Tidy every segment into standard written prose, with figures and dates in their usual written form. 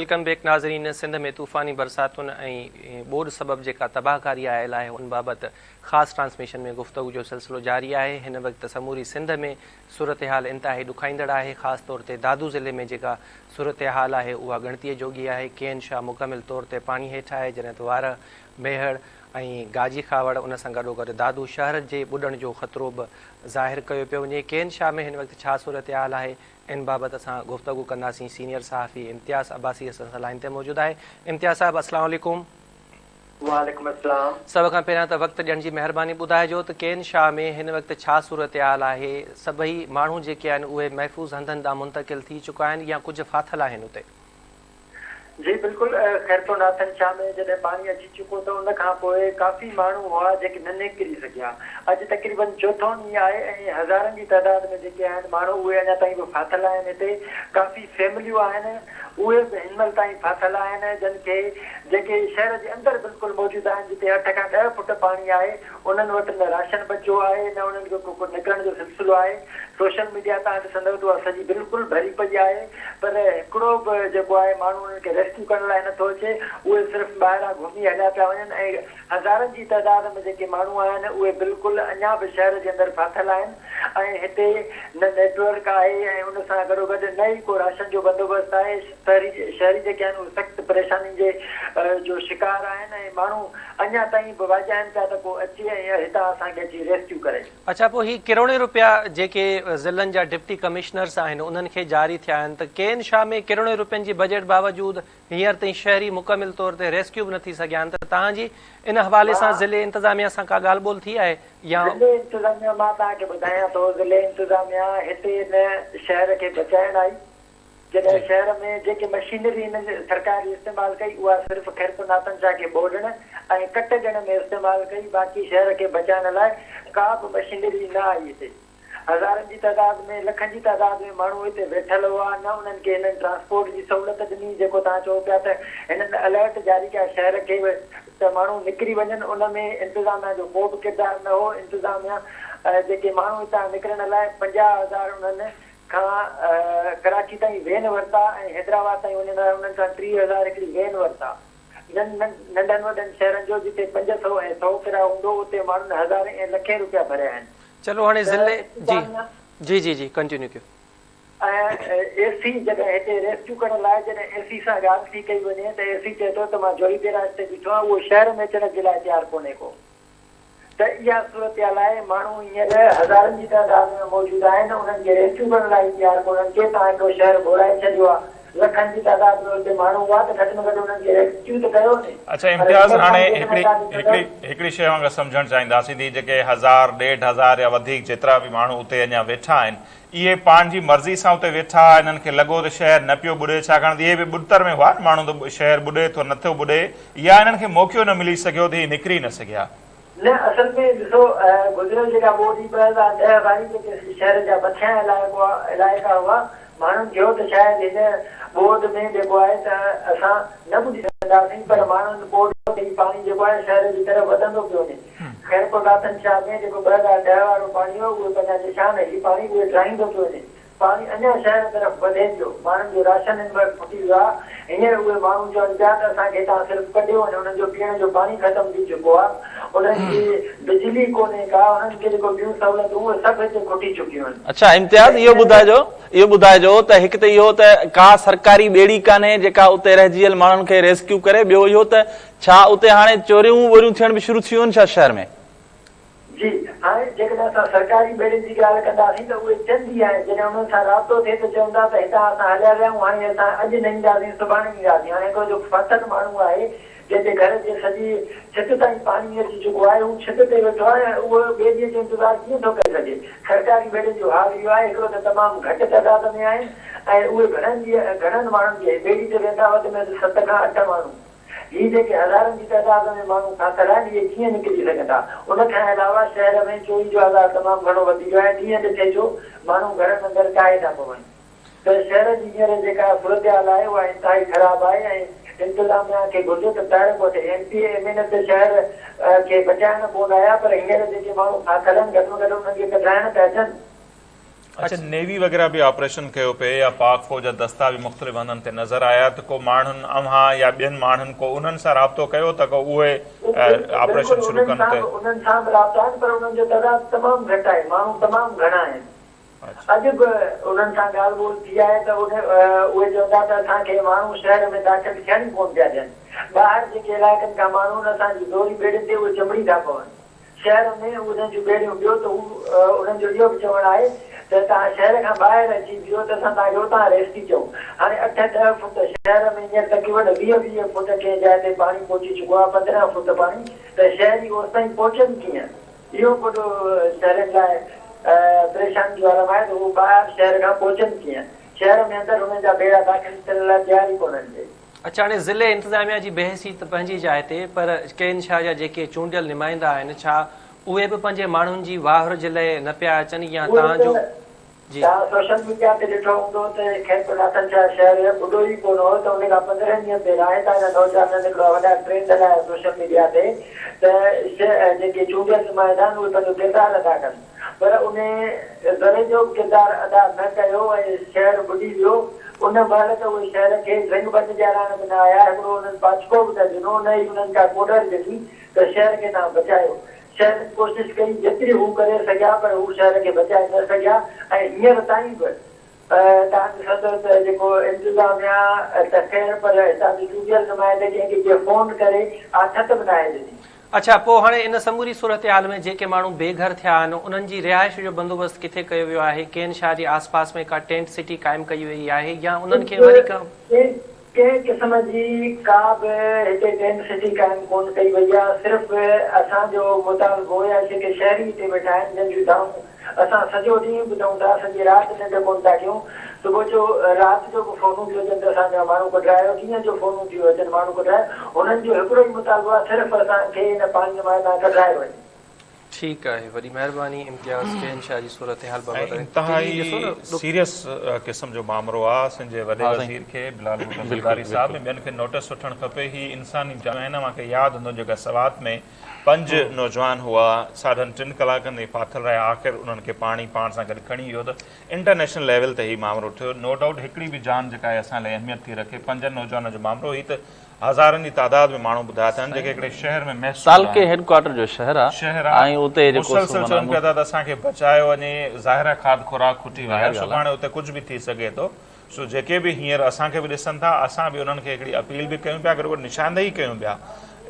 Welcome back ناظرين سنڌ ۾ طوفاني برساتن ۽ ٻوڏ سبب جيڪا تباهڪاري آيل آهي ان بابت خاص ٽرانسميشن ۾ گفتگو جو سلسلو جاري آهي هن وقت سموري سنڌ ۾ صورتحال انتهائي ڏکائيندڙ آهي خاص طور تي دادو ضلعي ۾ جيڪا صورتحال آهي اها ڳڻتيء جوڳي آهي ڪين شاهه مڪمل طور تي پاڻي هيٺ آهي جڏهن ته وارهه ميهڙ ۽ گاجي کهاوڙ ان سان گڏوگڏ دادو شهر جي ٻڏڻ جو خطرو به ظاهر ڪيو پيو وڃي ڪين شاهه ۾ هن وقت ڇا صورتحال آهي ان بابت اسان گفتگو ڪنداسين سينيئر صحافي امتياز عباسي اسان سان لائين تي موجود آهي امتياز صاحب السلام عليڪم. وعليڪم السلام. سڀ کان پهريان ته وقت ڏيڻ جي مهرباني ٻڌائجو ته ڪين شاهه ۾ هن وقت ڇا صورتحال آهي سڀئي ماڻهو جيڪي آهن اهي محفوظ هنڌن ڏانهن منتقل ٿي چڪا آهن يا ڪجهه ڦاٿل آهن اتي. جي بلڪل خيرپور ناٿن شاهه ۾ جڏهن پاڻي اچي چڪو ته ان کان پوء ڪافي ماڻهو هئا جيڪي نه نڪري سگهيا اڄ تقريبن چوٿون ڏينهن آهي ۽ هزارن جي تعداد ۾ جيڪي آهن ماڻهو اهي اڃا تائين به ڦاٿل آهن هتي ڪافي فيمليون آهن اهي به هن مهل تائين ڦاٿل آهن جن کي جيڪي شهر جي اندر بلڪل موجود آهن جتي اٺ کان ڏهه فوٽ پاڻي آهي انهن وٽ نه راشن بچيو آهي نه انهن کي ڪو نڪرڻ جو سلسلو آهي. سوشل ميڊيا تان ڏسندؤ ته اها سڄي بلڪل ڀري پئي آهي پر هڪڙو به جيڪو آهي ماڻهو انهن کي ريسڪيو ڪرڻ لاء نٿو اچي اهي صرف ٻاهران گهمي هليا پيا وڃن ۽ هزارن جي تعداد ۾ جيڪي ماڻهو آهن اهي بلڪل اڃا به شهر جي اندر ڦاٿل آهن ۽ هتي نه نيٽ ورڪ آهي ۽ ان سان گڏوگڏ نه ئي ڪو راشن جو بندوبست آهي شهري جيڪي آهن اهي سخت پريشانين جي جو شڪار آهن ۽ ماڻهو اڃا تائين به واجهائن پيا ته ڪو اچي ۽ هتان اسان کي اچي ريسڪيو ڪري. اڇا پوء هي ڪروڙين روپيا جيڪي ضلعن جا ڊپٽي ڪمشنرس آهن انهن کي جاري ٿيا آهن ته ڪين شاهه ۾ ڪروڙين روپين جي بجيٽ باوجود هينئر تائين شهري مڪمل طور تي ريسڪيو به نه ٿي سگهيا آهن ته توهان جي ان حوالي سان مان ضلعي انتظاميا سان ڪا ڳالهه ٻولهه ٿي آهي يا. ضلعي انتظاميا مان توهان کي ٻڌايان ٿو ضلعي انتظاميا هتي ان شهر کي بچائڻ آئي جڏهن شهر ۾ جيڪي مشينري هنن سرڪار جي استعمال ڪئي اها صرف خيرپور ناٿن شاهه کي ٻوڙڻ ۽ ڪٽ ڏيڻ ۾ استعمال ڪئي باقي شهر کي بچائڻ لاء ڪا به مشينري نه آئي هتي هزارن جي تعداد ۾ لکن جي تعداد ۾ ماڻهو هتي ويٺل هئا نه انهن کي هنن ٽرانسپورٽ جي سهولت ڏني جيڪو توهان چئو پيا ته هنن الرٽ جاري ڪيا شهر کي ته ماڻهو نڪري وڃن ان ۾ انتظاميا جو ڪو به ڪردار نه هو انتظاميا جيڪي ماڻهو هتان نڪرڻ لاء 50 هزار انهن کان ڪراچي تائين وين ورتا ۽ حيدرآباد تائين وڃڻ لاء انهن کان 30 هزار هڪڙي وين ورتا. ننڍن وڏن شهرن جو جتي 500 ۽ سئو ڪرايو هوندو اتي ماڻهن هزارين ۽ لکين روپيا ڀريا آهن. چلو هاڻي ته ضلعي جي انتظاميا. جي جي جي ڪنٽينيو ڪيو. ۽ اي سي جڏهن هتي ريسڪيو ڪرڻ لاء جڏهن اي سي سان ڳالهه ٿي ڪئي وڃي ته اي سي چئي ٿو ته مان جوهي بيراج تي بيٺو آهيان اهو شهر ۾ اچڻ جي لاء تيار ڪونهي ڪو. ته اها صورتحال آهي، ماڻهو هينئر هزارن جي تعداد ۾ موجود آهن، انهن کي ريسڪيو ڪرڻ لاء ئي تيار ڪونهن ڪي، توهان هڪڙو شهر ٻوڙائي ڇڏيو آهي، لکن جي تعداد ۾ اتي ماڻهو هئا ته گهٽ ۾ گهٽ انهن کي ريسڪيو ته ڪيو ني، اڇا پر امتياز هينئر هاڻي تائين هڪڙي جيڪڏهن توهان هڪڙي ڏسندؤ. هڪڙي شيء اوهان کان سمجهڻ چاهينداسين ته هي جيڪي هزار ڏيڍ هزار يا وڌيڪ جيترا به ماڻهو اتي اڃا ويٺا آهن اهي پنهنجي مرضي سان اتي ويٺا انهن کي لڳو ته شهر نه پيو ٻڏي ڇاڪاڻ ته اهي به ٻڏتر ۾ هئا نه ماڻهو ته شهر ٻڏي ٿو نه ٿو ٻڏي يا انهن کي موقعو نه ملي سگهيو ته هي نڪري نه سگهيا. نه اصل ۾ ڏسو گذريل جيڪا ٻوڏ هئي 2010 واري جيڪي شهر جا مٿيان علائقا هئا ماڻهن چيو ته شايد هن ٻوڏ ۾ جيڪو آهي ته اسان نه ٻڏي سگهنداسين پر ماڻهن ٻوڏ ڪئي پاڻي جيڪو آهي شهر جي طرف وڌندو پيو وڃي خيرپور ناٿن شاهه ۾ جيڪو 2010 وارو پاڻي هو اهو پنهنجا نشان هي پاڻي اهي ڊاهيندو پيو وڃي. پاڻي اڃا شهر طرف وڌي پيو. ماڻهن جو راشن هن وقت ڦٽي ويو آهي. هينئر اهي ماڻهو چون پيا ته اسان کي هتان صرف ڪڍيو وڃي. انهن جو پيئڻ جو پاڻي ختم ٿي چڪو آهي. انهن جي بجلي ڪونهي ڪا. انهن کي جيڪو ٻيون سهولتون اهي سڀ هتي کٽي چڪيون آهن. اڇا امتياز ته اهو هينئر. ٻڌائجو اهو ٻڌائجو ته هڪ ته اهو ته ڪا سرڪاري ٻيڙي ڪانهي جيڪا اتي رهجي ويل ماڻهن کي ريسڪيو ڪري ٻيو اهو ته ڇا اتي هاڻي چوريون ووريون ٿيڻ به شروع ٿيون آهن ڇا شهر ۾؟ جي هاڻي جيڪڏهن اسان سرڪاري ٻيڙين جي ڳالهه ڪنداسين ته اهي چند ئي آهن، جڏهن انهن سان رابطو ٿئي ته چون ٿا ته هتان اسان هليا ويا آهيون هاڻي اسان اڄ نه اينداسين سڀاڻي اينداسين هاڻي هڪڙو جيڪو ڦاٿل ماڻهو آهي جنهن جي گهر جي سڄي ڇت تائين پاڻي اچي چڪو آهي هو ڇت تي ويٺو آهي ۽ اهو ٻئي ڏينهن جو انتظار ڪيئن ٿو ڪري سگهي سرڪاري ٻيڙين جو حال اهو آهي هڪڙو ته تمام گهٽ تعداد ۾ آهن ۽ اهي گهڻن گهڻن ماڻهن کي ٻيڙي تي ويندا وڌ ۾ وڌ ست کان اٺ ماڻهو هي جيڪي هزارن جي تعداد ۾ ماڻهو ڦاٿل آهن، اهي ڪيئن نڪري سگهندا؟ ان کان علاوه شهر ۾ چوري جو آزار تمام گهڻو وڌي ويو آهي، ڏينهن ڏٺي جو ماڻهو گهرن اندر ڪاهي ٿا پون ته شهر جي هينئر جيڪا صورتحال آهي اها انتهائي خراب آهي ۽ انتظاميا کي گهرجي ته تحرڪ وٺي. M P A, M N A ته شهر کي بچائڻ ڪونه آيا پر هينئر جيڪي ماڻهو ڦاٿل آهن گهٽ ۾ گهٽ انهن کي ڪڍرائڻ ته اچن. اڇا نيوي وغيره به آپريشن ڪيو پئي يا پاڪ فوج جا دستا به مختلف هنڌن تي نظر آيا ته ڪو ماڻهن اوهان يا ٻين ماڻهن ڪو انهن سان رابطو ڪيو ته ڪو اهي آپريشن شروع ڪن ته. انهن سان به رابطا آهن پر انهن جو تعداد تمام گهٽ آهي ماڻهو تمام گهڻا آهن اڄ به انهن سان ڳالهه ٻولهه ٿي آهي ته اهي چون ٿا ته اسان کي ماڻهو شهر ۾ داخل ٿيڻ ئي ڪونه پيا ڏين ٻاهر جيڪي علائقن کان ماڻهو آهن اسان جي زوري ٻيڙين تي اهي چنبڙي ٿا پون. شهر ۾ انهن جون ٻيڙيون ٻيو ته هو انهن جو اهو به چوڻ آهي ته توهان شهر کان ٻاهر اچي بيهو ته اسان توهان کي اتان ريسڪيو ڪيون. هاڻي اٺ ڏهه فوٽ شهر ۾ هينئر تقريبن 20 20 فوٽ ڪنهن جاء تي پاڻي پهچي چڪو آهي 15 فوٽ پاڻي ته شهري اوستائين پهچن ڪيئن؟ اهو به وڏو شهرين لاء پريشاني جو عالم آهي ته هو ٻاهر شهر کان پهچن ڪيئن؟ شهر ۾ اندر انهن جا ٻيڙا داخل ٿيڻ لاء تيار ئي ڪونهن ڪي. اڇا هاڻي ضلعي انتظاميا جي بيحسي ته پنهنجي جاء تي پر ڪين شاهه جا جيڪي چونڊيل نمائندا آهن ڇا اهي به پنهنجي ماڻهن جي واهر جي لئه نه پيا اچن يا اهي توهان جو ته جي. توهان سوشل ميڊيا تي ڏٺو هوندو ته خيرپور ناٿن شاهه شهر ٻڏو ئي ڪونه هو ته ان کان 15 ڏينهن پهريان هتان جا نوجوانن هڪڙا وڏا ٽرينڊ هلايا سوشل ميڊيا تي ته جيڪي چونڊيل نمائندا آهن اهي پنهنجو ڪردار ادا ڪن پر ان ذري جو به ڪردار ادا نه ڪيو ۽ شهر ٻڏي ويو. ان مهل ته اهي شهر کي رنگ بند ڏيارائڻ به نه آيا، هڪڙو انهن پاڇڪو به نه ڏنو، نه ئي انهن ڪا ڪوڏر ڏني ته شهر کي توهان بچايو. شهرين ڪوشش ڪئي، جيتري هو ڪري سگهيا پر هو شهر کي بچائي نه سگهيا ۽ هينئر تائين به توهان ڏسندو ته جيڪو انتظاميا ته خير پر هتان جي چونڊيل نمائندي ڪنهن کي ڪنهن فون ڪري آٿت به ناهي ڏني. اڇا پوء هاڻي ان سموري صورتحال ۾ جيڪي ماڻهو بي گهر ٿيا آهن انهن جي رهائش جو بندوبست ڪٿي ڪيو ويو آهي؟ ڪين شاهه جي آس پاس ۾ ڪا ٽينٽ سٽي قائم ڪئي وئي آهي يا انهن کي وري ڪا. ڪنهن قسم جي ڪا به هتي ٽينٽ سٽي قائم ڪونه ڪئي وئي آهي صرف اسان جو مطالبو يا جيڪي شهري هتي ويٺا آهن جن جون دانهون اسان سڄو ڏينهن ٻڌون ٿا، سڄي رات ننڊ ڪونه ٿا ڪيون. صبح جو رات جو به فونون ٿيون اچن ته اسان جا ماڻهو ڪڍرايو، ڏينهن جو فونون ٿيون اچن ماڻهو ڪڍرايو. هنن جو هڪڙو ئي مطالبو آهي صرف اسان کي هن پاڻيء مان هتان ڪڍرايو وڃي. ٺيڪ آهي وڏي مهرباني امتياز ڪين شاهه جي صورتحال ۽ بابت انتهائي ڏسو نه ڏک. سيريس قسم جو مامرو آ سنڌ جي وڏي وزير کي بلال ڀٽو زرداري صاحب ۽ ٻين کي نوٽس وٺڻ کپي هي انساني جانيون آهن اوهان کي ياد هوندو جيڪا سوات ۾ پنج نوجوان هئا، ساڍن ٽن ڪلاڪن تائين ڦاٿل رهيا، آخر انهن کي پاڻي پاڻ سان گڏ کڻي ويو ته انٽرنيشنل ليول تي هي مامرو ٿيو، نو ڊائوٽ هڪڙي به جان جيڪا آهي اسان لاء اهميت ٿي رکي، پنجن نوجوانن جو مامرو هي ته هزارن جي تعداد ۾ ماڻهو ٻڌايا ٿا جيڪي هڪڙي شهر ۾ محصور تعلقي آهن. هيڊ ڪوارٽر جو شهر آ شهر آ ۽ اتي جيڪو سو مسلسل معنيٰ چون پيا ٿا ته اسان کي بچايو وڃي، ظاهر آهي کاڌ خوراڪ کٽي وئي ظاهر آهي، ڳالهه آ. سڀاڻي اتي ڪجهه به ٿي سگهي ٿو، سو جيڪي به هينئر اسان کي به ڏسن ٿا اسان به انهن کي هڪڙي اپيل به ڪيون پيا گڏوگڏ نشاندهي ڪيون پيا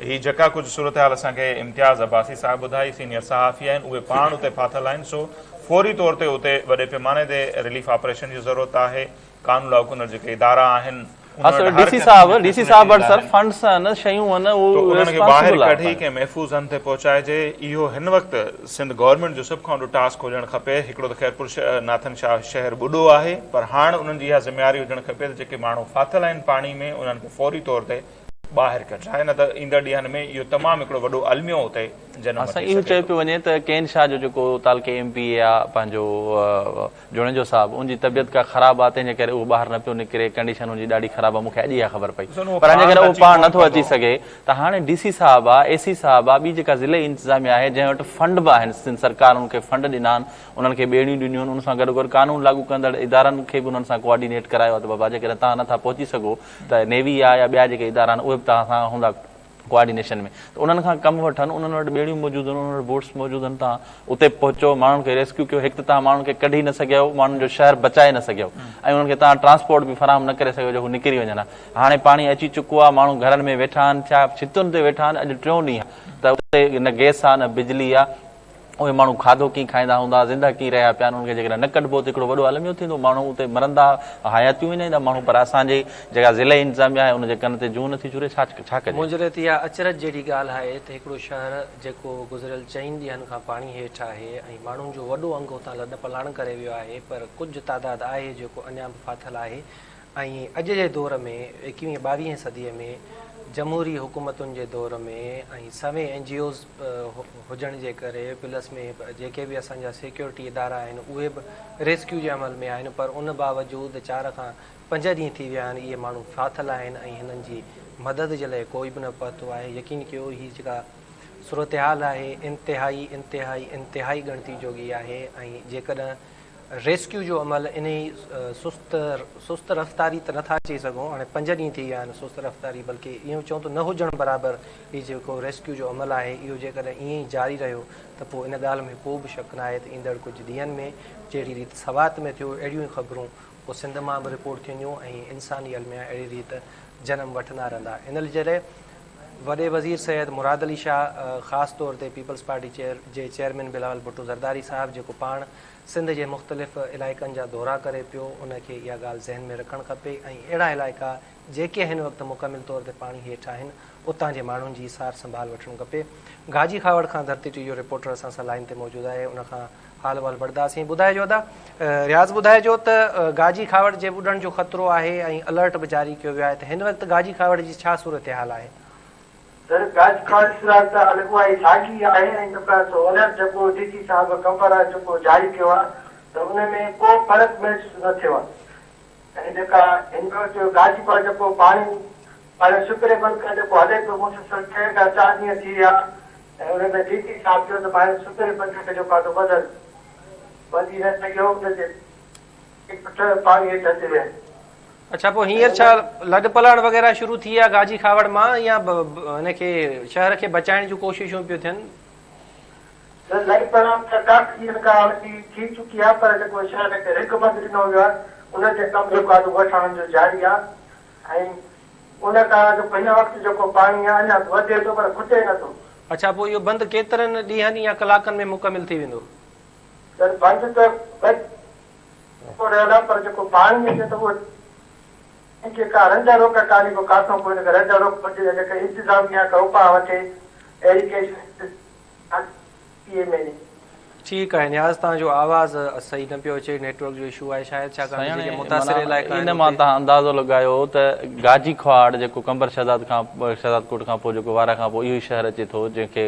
هي جيڪا ڪجهه صورتحال اسان کي امتياز عباسي صاحب ٻڌائي سينيئر صحافي آهن اهي پاڻ اتي ڦاٿل آهن سو فوري طور تي اتي وڏي پيماني تي رليف آپريشن جي ضرورت آهي قانون لاڳو ڪندڙ جيڪي ادارا آهن ها سر ڊي سي صاحب ڊي سي صاحب وٽ سر فنڊس آهن شيون آهن ته اهو انهن کي ٻاهر ريسپانسبل آهي ڪڍي ڪنهن محفوظ هنڌ تي پهچائجي اهو هن وقت سنڌ گورنمينٽ جو سڀ کان وڏو ٽاسڪ هجڻ کپي هڪڙو ته خيرپور ناٿن شاهه شهر ٻڏو آهي پر هاڻ انهن جي اها ذميواري هجڻ کپي ته جيڪي ماڻهو ڦاٿل آهن پاڻي ۾ انهن کي فوري طور تي ٻاهر ڪڍرائي نه ته ايندڙ ڏينهن ۾ اهو تمام هڪڙو وڏو الميو اتي جنم ها وٺي سائين اهو سگهي چيو ٿو. پيو وڃي ته ڪين شاهه جو جيڪو تعلقي ايم پي اي آ پنهنجو جوڻيجو صاحب ان جي طبيعت ڪا خراب آ تنهن جي ڪري اهو ٻاهر نه پيو نڪري ڪنڊيشن ان جي ڏاڍي خراب آ مون کي اڄ اها خبر پئي ڏسو نه اهو پر ان جي پاڻ ڪري ته اهو اچي پاڻ ڪونه نٿو اچي ڪندو. سگهي ته هاڻي ڊي سي صاحب آ اي سي صاحب آ ٻي جيڪا ضلعي انتظاميا آهي جنهن وٽ فنڊ به آهن سنڌ سرڪار انهن کي فنڊ ڏنا آهن انهن کي ٻيڙيون ڏنيون آهن ان سان گڏوگڏ قانون لاڳو ڪندڙ ادارن کي به انهن سان ڪوآرڊينيٽ ڪرايو آ ته بابا جيڪڏهن توهان نٿا پهچي سگهو ته نيوي آ يا ٻيا جيڪي ادارا آهن اهي به توهان سان هوندا ڪوآرڊينيشن ۾ ته انهن کان ڪم وٺن انهن وٽ ٻيڙيون موجود آهن انهن وٽ بوٽس موجود آهن توهان اتي پهچو ماڻهن کي ريسڪيو ڪيو هڪ ته توهان ماڻهن کي ڪڍي نه سگهيا آهيو ماڻهن جو شهر بچائي نه سگهيا آهيو ۽ انهن کي توهان ٽرانسپورٽ به فراهم نه ڪري سگهيو جو هو نڪري وڃن ها هاڻي پاڻي اچي چڪو آهي ماڻهو گهرن ۾ ويٺا آهن ڇا ڇتن تي ويٺا آهن اڄ ٽيون ڏينهن آهي ته اتي نه گئس آهي نه بجلي آهي اهي ماڻهو کاڌو ڪيئن کائيندا هوندا، زنده ڪيئن رهيا پيا آهن، انهن کي جيڪڏهن نه ڪڍبو ته هڪڙو وڏو الميو ٿيندو، ماڻهو اتي مرندا، حياتيون وڃائيندا ماڻهو پر اسان جي جيڪا ضلعي انتظاميا آهي ان جي ڪن تي جون نٿي چوري، ڇا ڇا ڪجي؟ منهنجي لاء ته اها اچرج جهڙي ڳالهه آهي ته هڪڙو شهر جيڪو گذريل چئن ڏينهن کان پاڻي هيٺ آهي ۽ ماڻهن جو وڏو انگ اتان لڏ پلاڻ ڪري ويو آهي پر ڪجهه تعداد آهي جيڪو اڃا به ڦاٿل آهي ۽ اڄ جي دور ۾ ايڪويهين ٻاويهين صديء ۾ جمهوري حڪومتن جي دور ۾ ۽ سوين اين جي اوز هجڻ جي ڪري پلس ۾ جيڪي به اسان جا سيڪيورٽي ادارا آهن اهي به ريسڪيو جي عمل ۾ آهن پر ان باوجود 4 کان 5 ڏينهن ٿي ويا آهن اهي ماڻهو ڦاٿل آهن ۽ هنن جي مدد جي لاء ڪوئي به نه پهتو آهي يقين ڪيو هي جيڪا صورتحال آهي انتهائي انتهائي انتهائي ڳڻتي جوڳي آهي ۽ جيڪڏهن ريسڪيو جو عمل انهي سست سست رفتاري ته نٿا چئي سگهون هاڻي پنج ڏينهن ٿي ويا آهن سست رفتاري بلڪه اهو چئون ته نه هجڻ برابر هي جيڪو ريسڪيو جو عمل آهي اهو جيڪڏهن ائين ئي جاري رهيو ته پوء ان ڳالهه ۾ ڪو به شڪ ناهي ته ايندڙ ڪجهه ڏينهن ۾ جهڙي ريت سوات ۾ ٿيو اهڙيون ئي خبرون پوء سنڌ مان به رپورٽ ٿينديون ۽ انساني الميا اهڙي ريت جنم وٺندا رهندا ان جي لاء وڏي وزير سيد مراد علي شاهه خاص طور تي پيپلز پارٽي جي چيئرمين بلاول ڀٽو زرداري صاحب جيڪو پاڻ سنڌ جي مختلف علائقن جا دورا ڪري پيو ان کي اها ڳالهه ذهن ۾ رکڻ کپي ۽ اهڙا علائقا جيڪي هن وقت مڪمل طور تي پاڻي هيٺ آهن اتان جي ماڻهن جي سار سنڀال وٺڻ کپي. گاجي کهاوڙ کان ڌرتي ٽي جو رپورٽر اسان سان لائين تي موجود آهي ان کان حال احوال وٺنداسين ٻڌائجو ادا رياض ٻڌائجو ته گاجي کهاوڙ جي ٻڏڻ جو خطرو آهي ۽ الرٽ به جاري ڪيو ويو آهي ته هن وقت گاجي کهاوڙ جي ڇا صورتحال آهي؟ سر گاجي کهاوڙ جي صورتحال اها ئي ساڳي آهي ۽ جيڪو آهي سو الرٽ جيڪو ڊي سي صاحب قمبر جيڪو جاري ڪيو آهي ته ان ۾ ڪو فرق محسوس نه ٿيو آهي ۽ جيڪا هن وقت گاجي کهاوڙ جيڪو پاڻي پاڻي سڪري بند کان جيڪو هلي پيو مسلسل ٽي کان چار ڏينهن ٿي ويا ۽ ان ۾ ڊي سي صاحب چيو ته پاڻي سڪري بند کي جيڪو آهي سو ٻڌل وڌي نه سگهيو ان جي پٺ پاڻي هيٺ اچي ويا. اڇا پوء هينئر ڇا لڏ پلاڻ وغيره شروع ٿي آ گاجي کهاوڙ مان يا هن کي شهر کي بچائڻ جون ڪوششون پيون ٿين؟ سر لڏ پلاڻ ته ڪافي ڏينهن کان وٺي ٿي چڪي آهي پر جيڪو شهر کي رنگ بند ڏنو ويو آهي ان تي ڪم جيڪو آهي سو ڳوٺاڻن جو جاري آهي ۽ ان کان جيڪو هن وقت جيڪو پاڻي آهي اڃا به وڌي ٿو پر کٽي نه ٿو. اڇا پوء اهو بند ڪيترن ڏينهن يا ڪلاڪن ۾ مڪمل ٿي ويندو؟ سر بند ته رهيل آهي پر جيڪو پاڻي اچي ٿو اهو کي ڪا رنڊ روڪ ڪانهي ڪو ڪاٿو ڪو هن کي رنڊ روڪ هجي يا جيڪا انتظاميا ڪا اپاء وٺي اهڙي ڪنهن شيء ٺيڪ آهي نياز توهان جو آواز صحيح نه پيو اچي نيٽ ورڪ جو اشو آهي شايد ڇاڪاڻ ته جيڪي متاثر علائقا آهن ان مان توهان اندازو لڳايو ته گاجي کهاوڙ جيڪو قمبر شهداد کان شهداد ڪوٽ کان پوء جيڪو وارهه کان پوء اهو ئي شهر اچي ٿو جنهن کي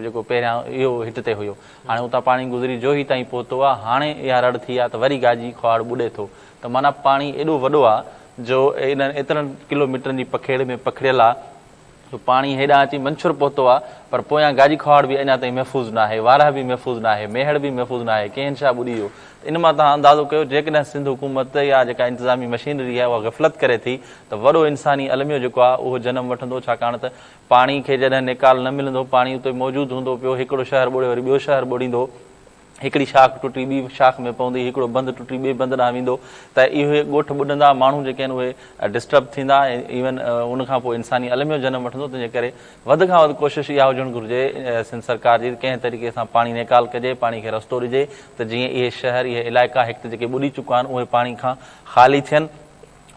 جيڪو پهريان اهو هٽ تي هيو هاڻي اتان پاڻي گذري جوهي تائين پهتو آهي هاڻي اها رڙ ٿي آهي ته وري گاجي کهاوڙ ٻڏي ٿو ته معنيٰ پاڻي ايڏو وڏو آهي جو انهن ايترن ڪلو ميٽرن جي پکيڙ ۾ پکڙيل آهي جو پاڻي هيڏانهن اچي منڇر پهتو آ پر پويان گاجي کهاوڙ به اڃا تائين محفوظ ناهي، وارهه به محفوظ ناهي، ميهڙ به محفوظ ناهي، ڪهن شاهه ٻڏي ويو ته ان مان توهان اندازو ڪيو جيڪڏهن سنڌ حڪومت يا جيڪا انتظامي مشينري آهي اها غفلت ڪري ٿي ته وڏو انساني الميو جيڪو آ اهو جنم وٺندو ڇاڪاڻ ته پاڻي کي جڏهن نيڪال نه ملندو پاڻي اتي موجود هوندو پيو هڪڙو شهر ٻوڙي وري ٻيو شهر ٻوڙيندو. هڪڙي شاخ ٽٽي ٻي شاخ ۾ پوندي، هڪڙو بند ٽٽي ٻئي بند ڏانهن ويندو ته اهي ڳوٺ ٻڏندا، ماڻهو جيڪي آهن اهي ڊسٽرب ٿيندا ۽ ايون ان کان پوء انساني الميو جنم وٺندو تنهنجي ڪري وڌ کان وڌ ڪوشش اها هجڻ گهرجي سنڌ سرڪار جي ته ڪنهن طريقي سان پاڻي نيڪال ڪجي، پاڻي کي رستو ڏجي ته جيئن اهي شهر اهي علائقا هڪ ته جيڪي ٻڏي چڪا آهن اهي پاڻي کان خالي ٿين.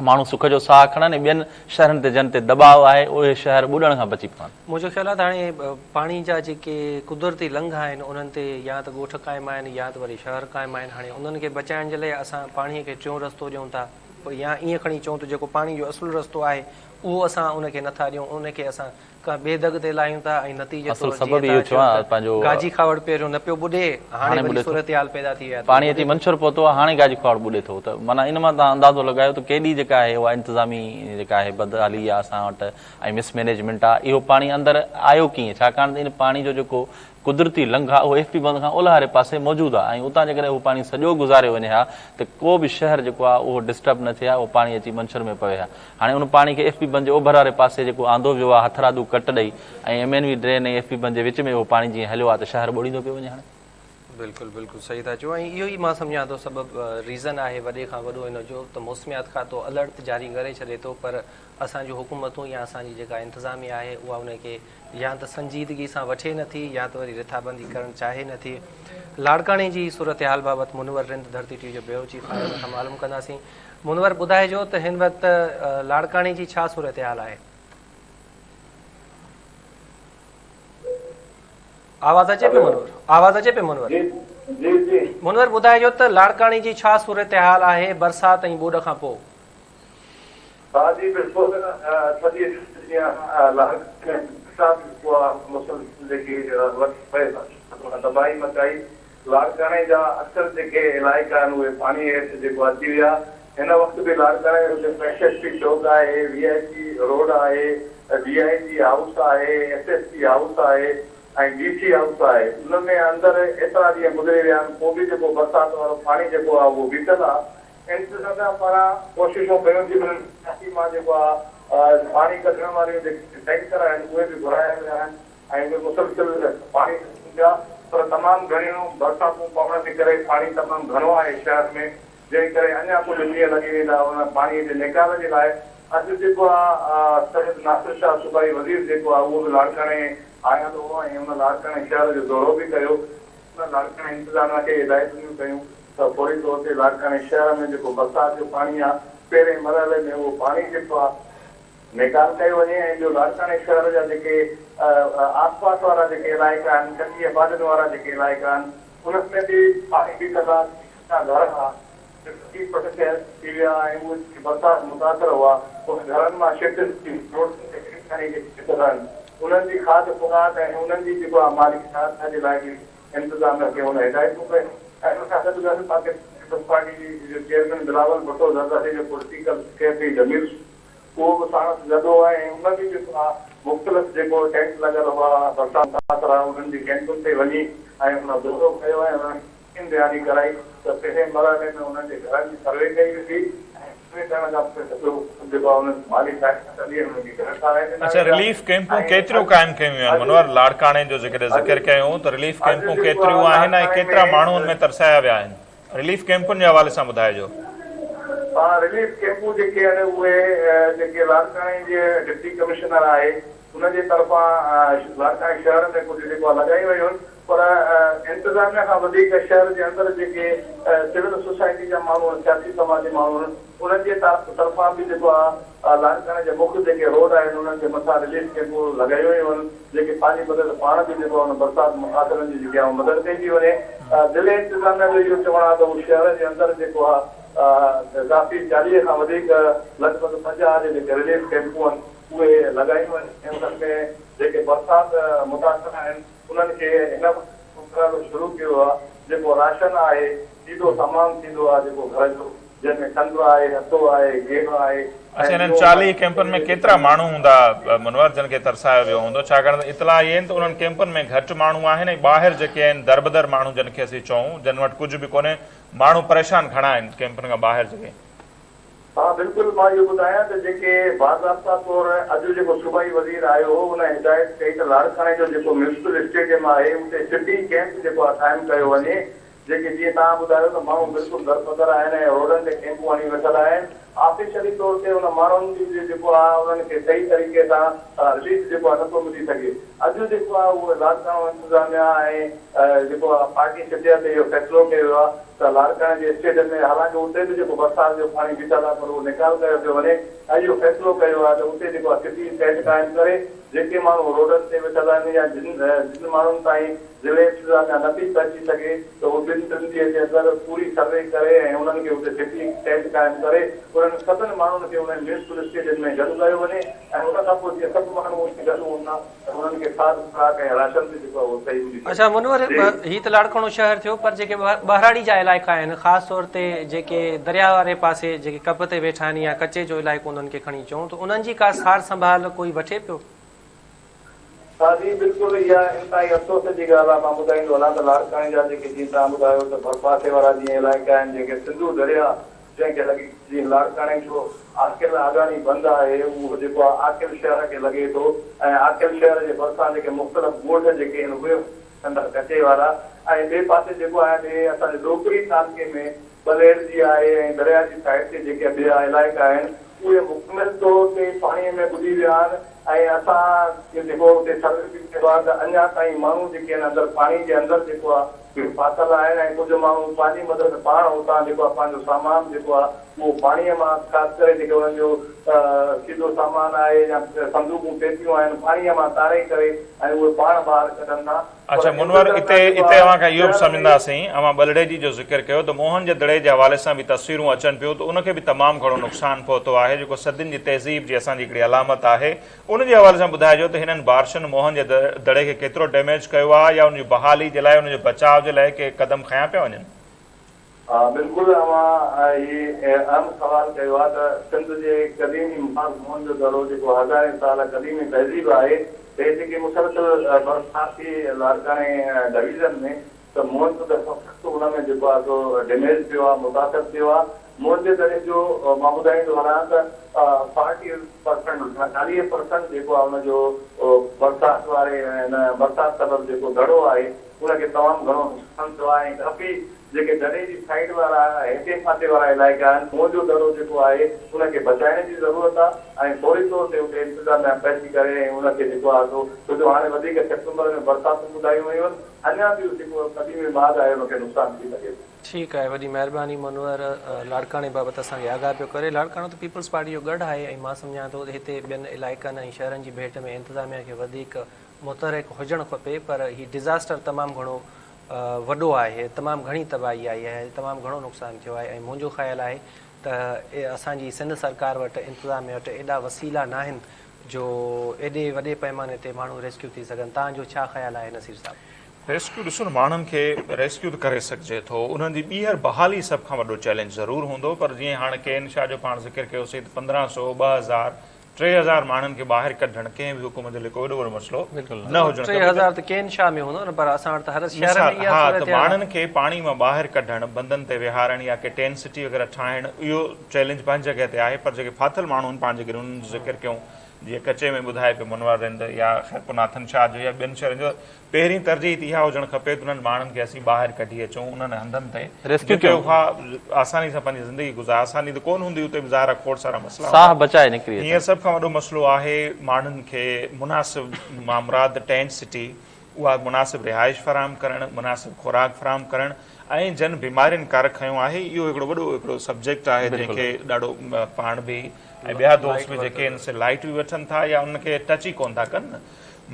ماڻهو سک جو ساهه کڻن ۽ ٻين شهرن تي جن تي دٻاء آهي اهي شهر ٻڏڻ کان بچي پون. منهنجو خيال آهي ته هاڻي پاڻي جا جيڪي قدرتي لنگهه آهن انهن تي يا ته ڳوٺ قائم آهن يا ته وري شهر قائم آهن هاڻي انهن کي بچائڻ جي لاء اسان پاڻي کي ٽيون رستو ڏيون ٿا يا ائين کڻي چئون ته جيڪو پاڻي جو اصل رستو آهي اهو اسان ان کي نٿا ڏيون ان کي اسان ڪنهن ٻئي دڳ تي لاهيون ٿا ۽ نتيجي اصل طور سبب جيئن اهو توهان ٿيو چيو آهي ته پنهنجو گاجي کهاوڙ پهريون نه پيو ٻڏي هاڻي هاڻي وري ٻڏي ٿو صورتحال پيدا ٿي وئي آهي ته پاڻي اهو اچي ٻڏي ٿو. منڇر پهتو آهي هاڻي گاجي کهاوڙ ٻڏي ٿو ته معنيٰ ان مان توهان اندازو لڳايو ته ڪيڏي جيڪا آهي اها انتظامي جيڪا آهي بدحالي آهي اسان وٽ ۽ مس مئنيجمينٽ آهي اهو پاڻي اندر آيو ڪيئن ڇاڪاڻ ته ان پاڻي جو جيڪو قدرتي لنگهه آهي اهو ايف پي بند کان اولهه واري پاسي موجود آهي ۽ اتان جيڪڏهن اهو پاڻي سڄو گذاريو وڃي ها ته ڪو به شهر جيڪو آهي اهو ڊسٽرب نه ٿئي ها اهو پاڻي اچي منڇر ۾ پوي ها هاڻي ان پاڻي کي ايف پي بند جي اوڀر واري پاسي جيڪو آندو ويو آهي هٿرادو ڪٽ ڏئي ۽ M N V drain ۽ F P بند جي وچ ۾ اهو پاڻي جيئن هليو آهي ته شهر ٻوڙيندو پيو وڃي هاڻي. بلڪل بلڪل صحيح ٿا چئو ۽ اهو ئي مان سمجهان ٿو سبب ريزن آهي وڏي کان وڏو ان جو ته موسميات کاتو الرٽ ته جاري ڪري ڇڏي ٿو پر اسان جون حڪومتون يا اسان جي جيڪا انتظاميا آهي اها ان کي يا ته سنجيدگي سان وٺي نه ٿي يا ته وري رٿابندي ڪرڻ چاهي نه ٿي. لاڙڪاڻي جي صورتحال بابت منور رند ڌرتي ٽي وي جو بيورو چيف آهي ان کان معلوم ڪنداسين. منور ٻڌائجو ته هن وقت لاڙڪاڻي جي ڇا صورتحال آهي؟ آواز اچي پيو منور؟ آواز اچي پيو منور؟ جي جي جي. منور ٻڌائجو ته لاڙڪاڻي جي ڇا صورتحال آهي برسات ۽ ٻوڏ کان پوء؟ ها جي بلڪل سڄي جيئن لاڙڪاڻي ۾ برسات جيڪو آ مسلسل جيڪي وسي پئي تباهي مچائي لاڙڪاڻي جا اڪثر جيڪي علائقا آهن اهي پاڻي هيٺ جيڪو اچي ويا هن وقت به لاڙڪاڻي جو جيڪو ايس ايس پي چوڪ آهي وي آء پي روڊ آهي ڊي I جي هائوس آهي ايس ايس پي هائوس آهي ۽ ڊي سي هائوس آهي ان ۾ اندر ايترا ڏينهن گذري ويا آهن پوء به جيڪو برسات وارو پاڻي جيڪو آهي اهو بيٺل آهي انتظاميا پاران ڪوششون ڪيون ٿي وڃن ڪراچي مان جيڪو آهي پاڻي ڪڍڻ واريون جيڪي ٽينڪر آهن اهي به گهرايا ويا آهن ۽ اهي مسلسل پاڻي ڪڍن پيا پر تمام گهڻيون برساتون پوڻ جي ڪري پاڻي تمام گهڻو آهي شهر ۾ جنهن ڪري اڃا ڪجهه ڏينهن لڳي ويندا ان پاڻي جي نيڪال جي لاء. اڄ جيڪو آ سيد ناصر شاهه صوبائي وزير جيڪو آ اهو به لاڙڪاڻي آيل هو ۽ ان لاڙڪاڻي شهر جو دورو به ڪيو. ان لاڙڪاڻي انتظاميا کي هدايتون به ڪيون ته فوري طور تي لاڙڪاڻي شهر ۾ جيڪو برسات جو پاڻي آ پهرين مرحلي ۾ اهو پاڻي جيڪو آ نيڪال ڪيو وڃي ۽ ٻيو لاڙڪاڻي شهر جا جيڪي آس پاس وارا جيڪي علائقا آهن ڪچي آبادين وارا جيڪي علائقا آهن انهن ۾ به پاڻي بيٺل آهي ڪچا گهر ها جيڪي پٽ ٿي ويا ۽ اهي جيڪي برسات متاثر هئا اهي گهرن مان شفٽ ٿي روڊن تي ڪيمپ هڻي جيڪي بيٺل آهن انهن جي کاڌ خوراڪ ۽ انهن جي جيڪو آهي مالي سهائتا جي لاء به انتظاميا کي هن هدايتون ڪيون ۽ ان سان گڏ گڏ پاڪستان پيپلز پارٽي جي چيئرمين بلاول ڀٽو زرداري جو پوليٽيڪل سيڪريٽري جميل اهو به ساڻس گڏ هو ۽ ان به جيڪو آ مختلف جيڪو ٽينٽ لڳل هئا برسات متاثر انهن جي ڪيمپن تي وڃي ۽ ان دورو ڪيو ۽ انهن کي يقين دهاني ڪرائي ته پهرين مرحلي ۾ انهن جي گهرن جي سروي ڪئي ويندي ۽ سروي ڪرڻ کان پوء سڄو جيڪو آ انهن کي مالي سهائتا ڪندي ۽ انهن کي گهر ٺاهرائي ڏنا اڇا ويندا رليف ڪيمپون ۽ ڪيتريون اڄ قائم ڪيون ويون آهن اڄ منور لاڙڪاڻي جو جيڪڏهن اڄ ذڪر ڪيون ته رليف اڄ ڪيمپون جيڪو آ ڪيتريون آهن ۽ لاڙڪاڻي ڪيترا ۾ ماڻهو ان ۾ ترسايا ويا آهن رليف ڪيمپن جي حوالي سان ٻڌائجو. ها رليف ڪيمپون جيڪي آهن اهي جيڪي لاڙڪاڻي جي ڊپٽي ڪمشنر آهي ان جي طرفان لاڙڪاڻي شهر ۾ ڪجهه جيڪو آهي لڳايون ويون آهن پر انتظاميا کان وڌيڪ شهر جي اندر جيڪي سول سوسائٽي جا ماڻهو آهن سياسي سماجي ماڻهو آهن انهن جي طرفان به جيڪو آهي لاڙڪاڻي جا مک جيڪي روڊ آهن انهن جي مٿان رليف ڪيمپون لڳايون ويون آهن جيڪي پنهنجي مدد پاڻ به جيڪو آهي ان برسات متاثرن جي جيڪي آهي مدد ڪئي ٿي وڃي. ضلعي انتظاميا جو اهو چوڻ آهي ته هو شهر جي اندر جيڪو آهي اضافي 40 کان وڌيڪ لڳ ڀڳ 50 جيڪي رليف ڪيمپون آهن اهي لڳايون آهن ۽ انهن ۾ جيڪي برسات متاثر آهن انهن کي هن وقت مرحلو شروع ڪيو آهي جيڪو راشن آهي سيڌو سامان ٿيندو آهي جيڪو گهر جو جنهن ۾ کنڊ آهي، اٽو آهي، گيهه آهي اڇا ۽ انهن ٻيو 40 ڪيمپن ۾ جيڪي ڪيترا ماڻهو هوندا منور جن کي ترسايو ويو هوندو ڇاڪاڻ ته اطلاع اهي آهن ته انهن ڪيمپن ۾ گهٽ ماڻهو آهن ۽ ٻاهر جيڪي آهن دربدر ماڻهو جن کي اسين چئون جن وٽ ڪجهه به ڪونهي ماڻهو پريشان گهڻا آهن ڪيمپن کان ٻاهر جيڪي. ها بلڪل مان اهو ٻڌايان ته جيڪي باضابطا طور اڄ جيڪو صوبائي وزير آيو هو ان هدايت ڪئي ته لاڙڪاڻي جو جيڪو ميونسپل اسٽيڊيم آهي اتي سٽي ڪيمپ جيڪو آهي قائم ڪيو وڃي جيڪي جيئن توهان ٻڌايو ته ماڻهو بلڪل درپدر آهن ۽ روڊن تي ڪيمپون هڻي ويٺل آهن. آفيشلي طور تي ان ماڻهن جي جيڪو آهي انهن کي صحيح طريقي سان رليف جيڪو آهي نٿو ملي سگهي. اڄ جيڪو آهي اهو لاڙڪاڻو انتظاميا ۽ جيڪو آهي پارٽي سطح تي اهو فيصلو ڪيو ويو آهي ته لاڙڪاڻي جي اسٽيڊيم ۾ حالانڪه اتي به جيڪو برسات جو پاڻي بيٺل آهي پر اهو نيڪال ڪيو پيو وڃي ۽ اهو فيصلو ڪيو ويو آهي ته اتي جيڪو آهي سٽي ٽينٽ قائم ڪري جيڪي ماڻهو روڊن تي ويٺل آهن يا جن جن ماڻهن تائين ضلعي انتظاميا نه پئي پهچي سگهي ته هو ٻن ٽن ڏينهن جي اندر پوري سروي ڪري ۽ انهن کي اتي سٽي ٽينٽ قائم ڪري انهن سڀن ماڻهن کي انهن ميونسپل اسٽيڊيم ۾ گڏ ڪيو وڃي ۽ ان کان پوء جيئن سڀ ماڻهو اتي گڏ هوندا ته انهن کي کاڌ خوراڪ ۽ راشن به جيڪو آهي اهو صحيح ملي اڇا سگهندو. منور جي. هي ته لاڙڪاڻو شهر ٿيو پر جيڪي ٻهراڙي جا علائقا آهن خاص طور تي جيڪي درياء واري پاسي جيڪي ڪپ تي ويٺا آهن يا ڪچي جو علائقو انهن کي کڻي چئون ته انهن جي ڪا سار سنڀال ڪوئي وٺي پيو؟ ها جي بلڪل اها انتهائي افسوس جي ڳالهه آهي مان ٻڌائيندو هلان ته لاڙڪاڻي جا جيڪي جيئن توهان ٻڌايو ته ڀرپاسي وارا جيئن علائقا آهن جيڪي سنڌو درياء جنهن کي لڳي جيئن لاڙڪاڻي جو عاقل آگاڻي بند آهي اهو جيڪو آهي عاقل شهر کي لڳي ٿو ۽ عاقل شهر جي ڀرسان جيڪي مختلف ڳوٺ جيڪي آهن اهي اندر ڪچي وارا ۽ ٻئي پاسي جيڪو آهي ٻئي اسان جي ڏوڪري تعلقي ۾ ٻلهڙجي آهي ۽ درياء جي سائيڊ تي جيڪي ٻيا علائقا آهن اهي مڪمل طور تي پاڻي ۾ ٻڏي ويا آهن ۽ اسان جيڪو اتي سروي به ڪيو آهي ته اڃا تائين ماڻهو جيڪي آهن اندر پاڻي جي اندر جيڪو آهي اهي ڦاٿل آهن ۽ ڪجهه ماڻهو پنهنجي مدد پاڻ اتان جيڪو آهي پنهنجو سامان جيڪو آهي اهو پاڻي مان خاص ڪري جيڪي انهن جو سيڌو سامان آهي يا صندوقون پيتيون آهن پاڻي مان تاري ڪري ۽ اهي پاڻ ٻاهر ڪڍن ٿا. اڇا منور اتي اتي اوهان کان اهو به سمجهنداسين اوهان ٻلهڙيجي جو ذڪر ڪيو ته موهن جي دڙي جي حوالي سان به تصويرون اچن پيون ته ان کي به تمام گهڻو نقصان پهتو آهي جيڪو صدين جي تهذيب جي اسان جي هڪڙي علامت آهي ان جي حوالي سان ٻڌائجو ته هنن بارشن موهن جي دڙي کي ڪيترو ڊيميج ڪيو آهي يا ان جي بحالي جي لاء ان جي بچاء جي لاء ڪي قدم کنيا پيا وڃن. ها بلڪل اوهان هي اهم سوال ڪيو آهي ته سنڌ جي قديمي ماڳ موهن جو دڙو جيڪو هزارين سال قديمي تهذيب آهي هي جيڪي مسلسل برسات ٿي لاڙڪاڻي ڊويزن ۾ ته موهن جو دڙو سخت ان ۾ جيڪو آهي سو ڊيميج ٿيو آهي متاثر ٿيو آهي موهن جي دڙي جو مان ٻڌائيندو هلان ته فارٽي پرسنٽ 40 پرسنٽ جيڪو آهي ان جو برسات واري هن برسات سبب جيڪو دڙو آهي ان کي تمام گهڻو نقصان ٿيو آهي ۽ ڪافي جيڪي دڙي جي سائيڊ وارا هيٺين کاتي وارا علائقا آهن موهن جو دڙو جيڪو آهي ان کي بچائڻ جي ضرورت آهي ۽ فوري طور تي اتي انتظاميا پهچي ڪري ۽ ان کي جيڪو آهي سو ڇو جو هاڻي وڌيڪ سيپٽمبر ۾ برساتون ٻڌايون ويون آهن اڃا به جيڪو قديمي ماڳ آهي ان کي نقصان ٿي سگهي ٿو. ٺيڪ آهي وڏي مهرباني منور لاڙڪاڻي بابت اسان کي آگاهه پيو ڪري لاڙڪاڻو ته پيپلز پارٽي جو ڳڙهه آهي ۽ مان سمجهان ٿو ته هتي ٻين علائقن ۽ شهرن جي ڀيٽ ۾ انتظاميا کي وڌيڪ متحرڪ هجڻ کپي پر هي ڊزاسٽر تمام گهڻو وڏو آهي تمام گهڻي تباهي آئي آهي تمام گهڻو نقصان ٿيو آهي ۽ منهنجو خيال آهي ته اسان جي سنڌ سرڪار وٽ انتظاميا وٽ ايڏا وسيلا ناهن جو ايڏي وڏي پئماني تي ماڻهو ريسڪيو ٿي سگهن توهان جو ڇا خيال آهي نصير صاحب؟ ريسڪيو ڏسو نه ماڻهن کي ريسڪيو ته ڪري سگهجي ٿو انهن جي ٻيهر بحالي سڀ کان وڏو چئلينج ضرور هوندو پر جيئن هاڻ ڪي اين شاهه جو پاڻ ذڪر ڪيوسين ته 15 سو 2000 3000 ماڻهن کي ٻاهر ڪڍڻ ڪنهن به حڪومت جي لاء ڪو ايڏو وڏو مسئلو نه هجڻ کپي. 3000 ته ڪين شاهه ۾ هوندو نه پر اسان وٽ ته هر شهر ۾ اها ها ته ماڻهن کي پاڻي مان ٻاهر ڪڍڻ، بندن تي ويهارڻ يا ڪي ٽينٽ سٽي وغيره ٺاهڻ اهو چئلينج پنهنجي جڳهه تي آهي پر جيڪي ڦاٿل ماڻهو آهن پاڻ جيڪڏهن انهن جو ذڪر ڪيون جيئن ڪچي ۾ ٻڌائي پيو منور رند يا خيرپور ناٿن شاهه جو يا ٻين شهرن جو پهرين ترجيح ته اها هجڻ کپي ته انهن ماڻهن کي اسين ٻاهر ڪڍي اچون انهن هنڌن تي ريسڪيو جتي ڪيون. اها آساني سان پنهنجي زندگي گذار آساني ته ڪونه هوندي اتي به ظاهر آهي کوڙ سارا مسئلا ساهه هوندا. بچائي نڪري هينئر اچن. سڀ کان وڏو مسئلو آهي ماڻهن کي مناسب مامراد ٽينٽ سٽي اها مناسب رهائش فراهم ڪرڻ مناسب خوراڪ فراهم ڪرڻ ۽ جن بيمارين ڪر کنيو آهي اهو هڪڙو وڏو هڪڙو سبجيڪٽ آهي جنهن کي ڏاڍو پاڻ به ۽ ٻيا دوست به جيڪي ان سي لائٽ به وٺن ٿا يا ان کي ٽچ ئي ڪونه ٿا ڪن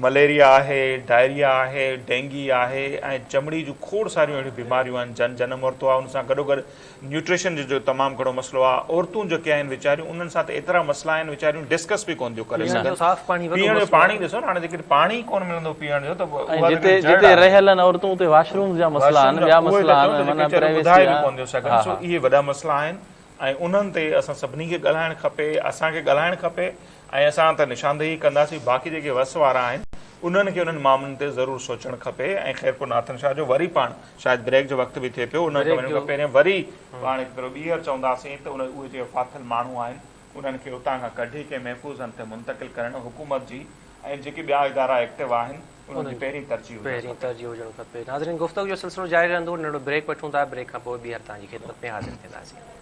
مليريا آهي، ڊائريا آهي، ڊينگي آهي ۽ چمڙي جون کوڙ ساريون اهڙيون بيماريون آهن جن جنم ورتو آهي ان سان گڏوگڏ نيوٽريشن جو جو تمام گهڻو مسئلو آهي عورتون جيڪي آهن ويچاريون انهن سان ته ايترا مسئلا آهن ويچاريون ڊسڪس به ڪونه ٿيون ڪري پيئڻ جو سگهن صاف پاڻي وڏو پيئڻ جو مسئلو پاڻي آهي. ڏسو نه هاڻي جيڪڏهن پاڻي ئي ڪونه ملندو پيئڻ جو ته ۽ اها ته جتي هڪڙي جڙ جتي آهي رهيل آهن عورتون اتي واش رومز جا مسئلا واش روم آهن جا ٻيا اهي ته مسئلا چئون آهن ته جيڪي معنيٰ ويچاريون پرائيويسي ٻڌائي به آهي ڪونه ٿيون سگهن ها سو ها. اهي وڏا مسئلا آهن ۽ انهن تي اسان سڀني کي ڳالهائڻ کپي اسان کي ڳالهائڻ کپي ۽ اسان ته نشاندهي ڪنداسين باقي جيڪي وس وارا آهن انهن کي انهن معاملن تي ضرور سوچڻ کپي ۽ خيرپور ناٿن شاهه جو وري پاڻ شايد بريڪ جو وقت به ٿئي پيو ان کي بريڪ وڃڻ جو کان پهرين وري پاڻ هڪ ڀيرو ٻيهر چونداسين ته ان اهي جيڪي ڦاٿل ماڻهو آهن انهن کي اتان کان ڪڍي ڪنهن محفوظ هنڌ تي منتقل ڪرڻ حڪومت جي ۽ جيڪي ٻيا ادارا ايڪٽو آهن انهن جي پهرين ترجيح هجڻ پهرين کپي. ترجيح هجڻ کپي. ناظرين گفتگو جو سلسلو جاري رهندو ننڍڙو بريڪ وٺون ٿا بريڪ کان پوء ٻيهر توهان جي خدمت ۾ حاضر ٿينداسين.